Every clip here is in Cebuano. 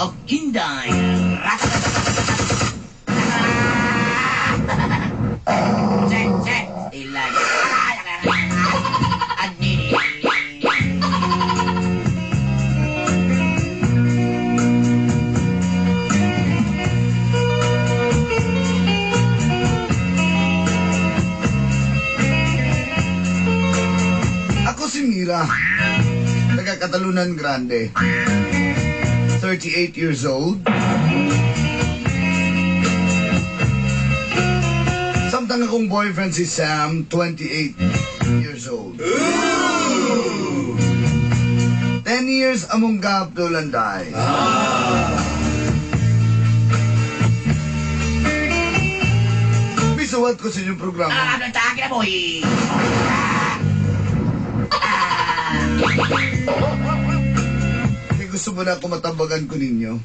Og Inday. Ako si Mira, taga Catalunan Grande. 38 years old. Samtang akong boyfriend si Sam, 28 years old. 10 years among gap dolanday. Bisuwat ko sa inyong programa. Kaya gusto mo na ako matambagan ko ninyo.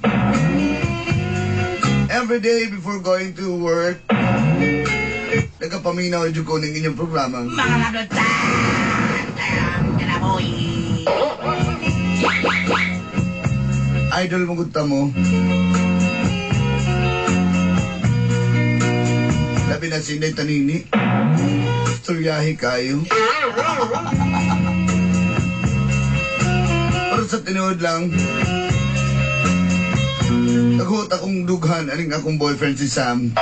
Every day before going to work, nagkapaminaw yung ko ng inyong programa. Idol mo gud mo. Labi na si Inday Tanini. Istoryahe kayo. Pero sa tinuod lang, naghuot akong dughan aning akong boyfriend si Sam.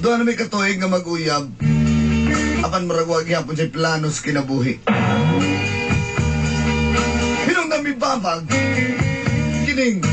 Doon na may katuig nga mag-uyab. Apan maragwag yapon siya planos kinabuhi. Hinong nami babag, kining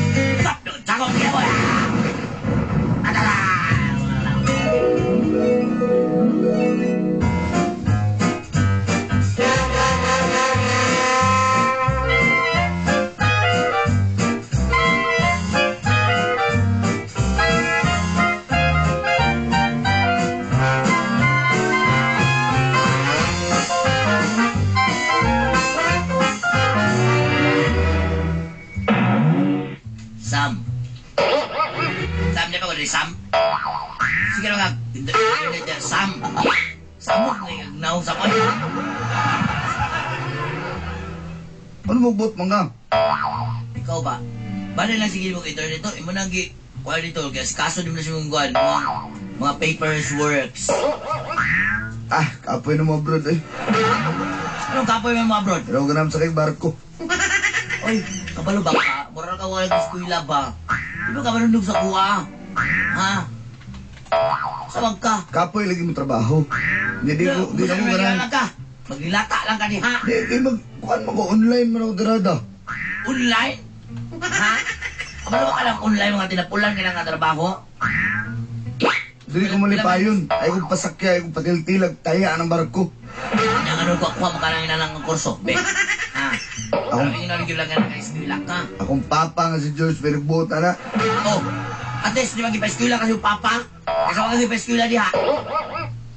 Sam. Sam, di ba ko Sam? Sige lang, Sam. Samok na yung naong sa kon. Ano magbot mga? Ikaw ba? Bali lang sige mo internet ito. Imo nang gi kuha dito kaya kaso di mo na siya mong kuhan. Mga papers works. Ah, kapoy na mga abroad eh. Anong kapoy mo mga abroad? Pero ganam sa kay barko. Oy, kabalo ba ka? Mura ka wala eskwela ba? Di ba ka marunong sa kuha? Ha? Sawag ka. Kapoy lagi mo trabaho. Hindi di ko, di na mo lang ka. Maglilata lang ka ni ha? Di, di mag, kuhan mo ko online man ako dirada. Online? Ha? Kabalo ba ka lang online mga tinapulan ka nga trabaho? Dili ko malipayon. Ay kong pasakya, ay kong patiltilag, taya ng barko. Yang ano ko kuha mo ka lang inanang kurso, be. Ha? Akong lang nga eskwela ka. Akong papa nga si George pinagbuot na. Oh, at least di ba gipa-eskwela kasi yung papa? Kasi wag gipa-eskwela diha.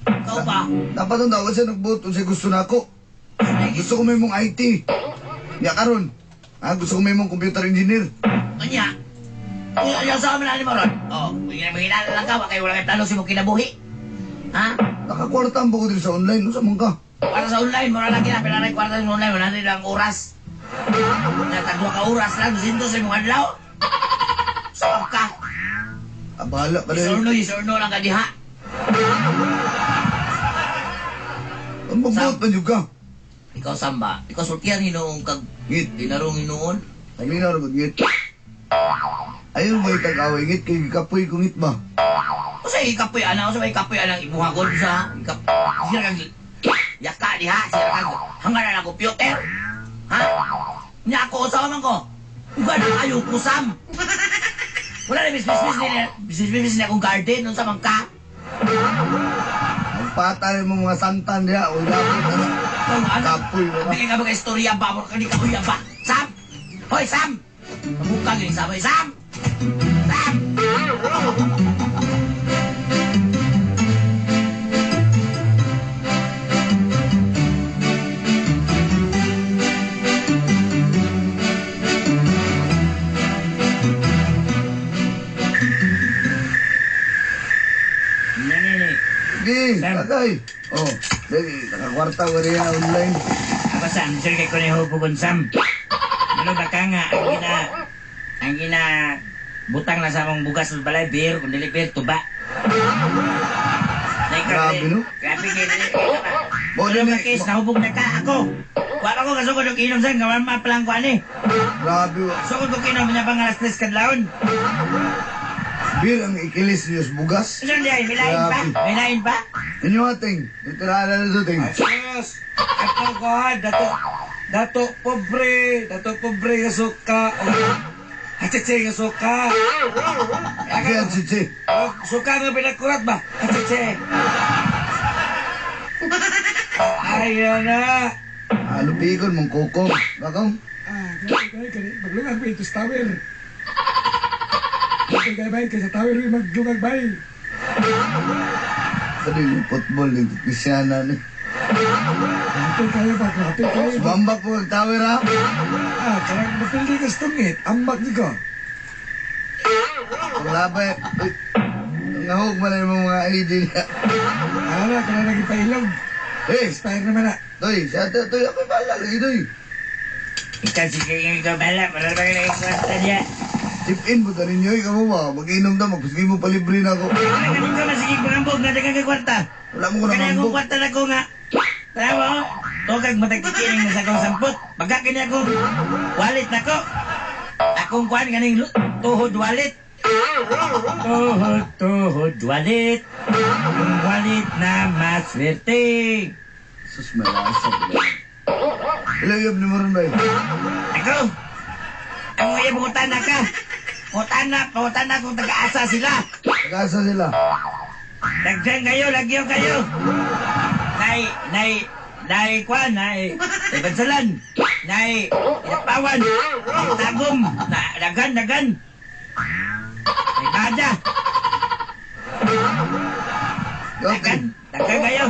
Ikaw ba? Dapat ang tawag siya nagbuot kung siya gusto na ako. Gusto ko may mong IT. Ya karon. Ha, gusto ko may mong computer engineer. Kanya. Ano sa amin na mo ron? Oh, mahina lang ka, kayo wala kay plano sa imong kinabuhi. Ha? Nakakwarta ang buko diri sa online, unsa man ka? Para sa online, mura lang kina, pila na kwarta sa online, wala na lang oras. Natagwa ka oras lang, 200 sa imong adlaw. Sawag ka. Abala ka Yes or no, yes or no lang ka diha. Ang magbuot man jud ka. Ikaw samba, ikaw sultian hinuong kag Ngit. dinarong hinuon. Paminaw ra ngit. Ayun ba itag-away ngit kay kapoy ko ngit ba? Usa ikapoy ana, usa may ikapoy anang ibuhagon sa ikap. Sira kag yaka diha, sira kag hanggaran ang computer. Ha? Nya ako usawa man ko. Uga na kayo kusam. Wala na bisbis nila, bisbis nila akong garden unsa man ka. Magpatay mo mga santan diha, wala ko na. Ano? Kapoy ba? Bigay ka mga istorya ba? Mura ka di ka uya ba? Sam! Hoy, Sam! Mabuka gini Sam. Hoy, Sam! Sam! Di, Sam. tagay. Oh, dali, nakakwarta ko rin online. Ako Sam, sir kay ko na hubugon Sam. Ano ba ka nga ang gina butang na sa among bugas sa balay, beer, kung dili beer, tuba. Grabe, no? Grabe kay dili. Mo Ano din ba eh. case, nahubog na ka ako. Wala ko kasugod og inom sa gawan ma lang ko ani. Grabe wa. Sugod ko inom niya pang alas 3 kadlawon. Beer ang ikilis niyo sa bugas. Ano di ay, may lain pa? Grabe. May lain pa? Inyo ating, itirahan na nito ting. Ayos. Ato ko, dato dato pobre, dato pobre nga suka. Hacheche nga suka. Kaya chichi. Oh, suka nga pinakurat ba? Hacheche. Ay na. Ano pikon mong kokong. Bakong? Ah, grabe kayo, kani maglungag ba ito sa tower? Grabe kayo ba, kay sa tower may maglungag ba? Sa yung football yung Krisyana ni. Grabe kayo ba, grabe kayo ba? Sumambak po ang tower ha. Ah, karang mapildi ka sa tungit, ambak ni ko. Ang labay. Uy, ang ahog man na yung mga ID niya. Ah, na, karang nagpailog. Eh, Expire naman na. Toy, siya to, Toy, ako'y bahala lagi, Toy. Ikaw sige ikaw bala, para ba ka kwarta niya? Tip in po tanin nyo, ikaw mo ba? Mag-inom na, magpasige mo palibre na ako. Wala ka nito masigig pangambog nga daghang ka kwarta. Wala mo ko Kaya akong namambog. kwarta na ko nga. Tara mo, tugag matagkikining na sa akong sampot. Baga kini akong wallet na ko. Akong kuan ganing tuhod wallet. Tuhod, tuhod wallet. Ang wallet na maswerte. Sus, malasa pala. Ilang ni mo rin ba? Ako, ang mga bungutana ka. Pangutana, pangutana kung taga-asa sila. Nag-asa sila. Daghan kayo, lagyo kayo. Nay, nay, nay, kwan, nay, nay bansalan, nay, inapawan, nay tagom, na, daghan, daghan. Nay bada, daghan, daghan kayo.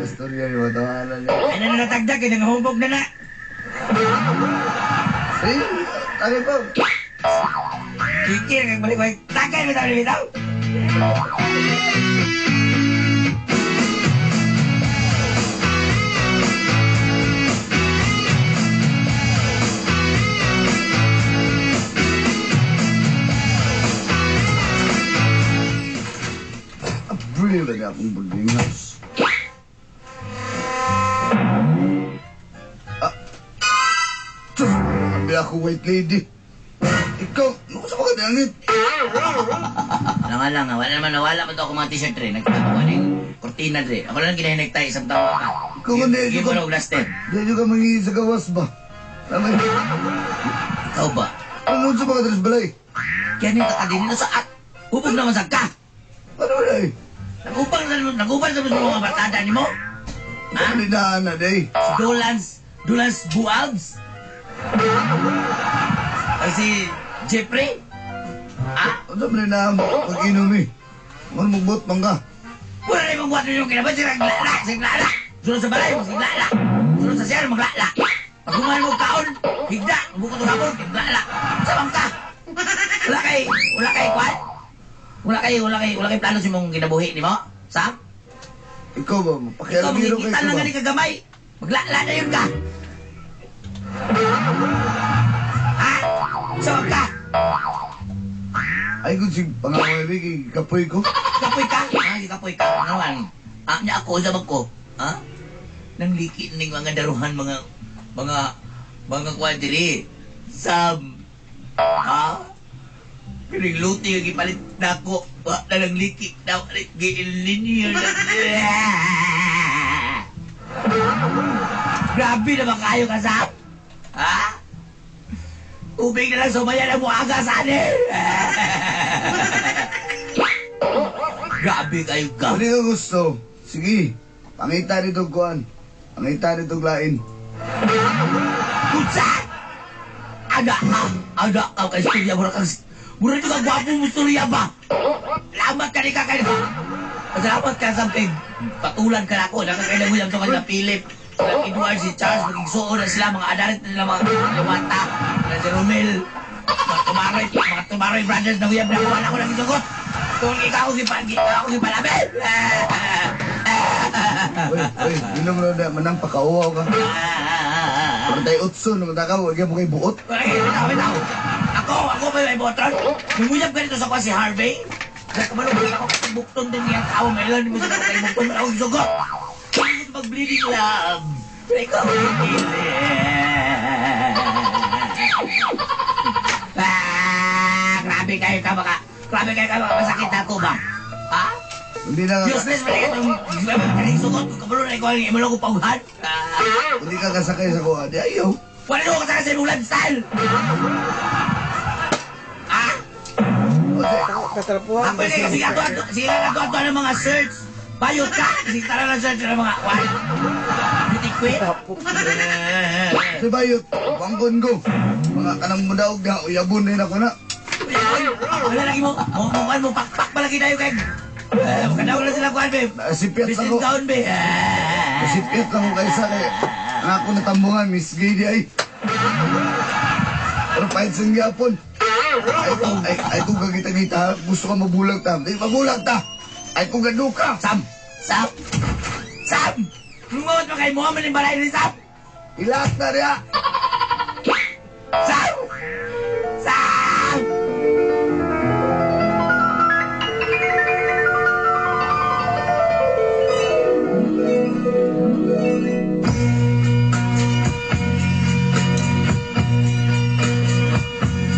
Istorya ni Matawanan niya. Ay na natagdag, kaya nangahubog na na. Eh, tagay pa. Kikir, kag balik ko, tagay, bitaw, bitaw. Abril na akong boarding house. Ah. Sus, abi ako white lady. Ikaw, ano sa mga dangit? Wala lang, wala naman, nawala man to ako mga t-shirt rin. Nagkita ko ng kortina dre. Ako lang ginahinagtay isang tawa ka. Ikaw man, di Give ka- mo na og last step. Di ka mangingi sa gawas ba? Tama. Ikaw ba? Ano sa mga dress balay? Kaya nito ka din sa at. Hubog naman sa ka. Ano ba eh? Nagupang sa mga barkada ni mo. Ha? Ano na na day? Si Dolans, Dolans Buabs. Ay si Jeffrey. Ha? Ano ba na pag-inom eh? Ano magbot mangga? Wala na yung buhat ninyo kinaban, sila naglala, sila naglala. Sunod sa balay, maglala. Sunod sa siyar, maglala. Pag humahan mo kaon, higda, bukod ng hapon, maglala. Sa bangka. Wala kay, kwan? Wala kay plano sa mong ginabuhi ni mo? Sam? Ikaw ba? Ikaw, Pakialamiro magkikita kayo lang ba? gani kagamay. Maglala na yun ka. Ha? Sa bangka. Ay kung si pangaway kay kapoy ko. Kapoy ka? Ha? Kapoy ka? Ano man? Ah, niya ako sa ko. Ha? Nang liki ning mga daruhan mga kuwan diri. Sam. Ha? Kining luti nga gipalit nako. Wa na lang liki daw giilinyo na. Grabe naman kayo ka, Sam. Ha? Tubig na lang sumaya na muaga sa anin. Grabe kayo ka. Kung di ka gusto, sige. Pangita nito kuan. Pangita nito lain. Kutsa! Ada ka! Ada ka kay istorya mura kang mura ka gwapo mo istorya ba? Salamat ka ni ka kay Salamat ka sa kay patulan ka na ako. Nakakailang mo yung na Philip. Sila Edward, si Charles, maging suo na sila, mga adarit na nila, mga Lumata, na si Romel, mga Tumaroy brothers na uyab na wala ko nang isugot. Kung ikaw ako gipalamin. Uy, uy, inom na manang pakauaw ka. 48 naman ka, wag mo kay buot. Ay, bitaw, bitaw. Ako ba yung ibotron? Numuyab ka dito sa kwa si Harvey? Nagkamalo ba ako kasi bukton din niya tao. May ilan mo sa kay bukton. Ako sugot. Gusto mag-bleeding love. Pero ikaw, Ah, grabe kayo ka baka. Grabe kayo ka baka masakit na ako ba? Ha? Hindi na Useless pa rin itong kaning sugot. Kung kabalo na ikaw ang imalo ko paughan. Ah, hindi ka kasakay sa kuha. Di ayaw. wala ko kasakay sa imong lifestyle. Ah? O, di, Katrapuhan. Ako hindi kasi ato ato sige ato ato ng mga search. Bayot ka. Sige tara ng search ng mga what? Beauty queen. si Bayot, bangkon ko. Mga kanang mudaog na, uyabon din ako na. Wala lagi mo. Mo mo mo pakpak pa lagi tayo kay. Eh, makadaw na sila kuan be. Nasipyat Business ako. down be. Nasipyat lang ko kaysa kay. Ang ako natambungan, Miss Gay di ay. Pero pahit sa gyapon. Ay, ay, ay, kung kagita-gita, gusto ka mabulag ta. Di, mabulag ta! Ay, kung gaduka! Sam, Sam, Sam. Lungot pa kay mo man balay ni Sam. Ilak na niya!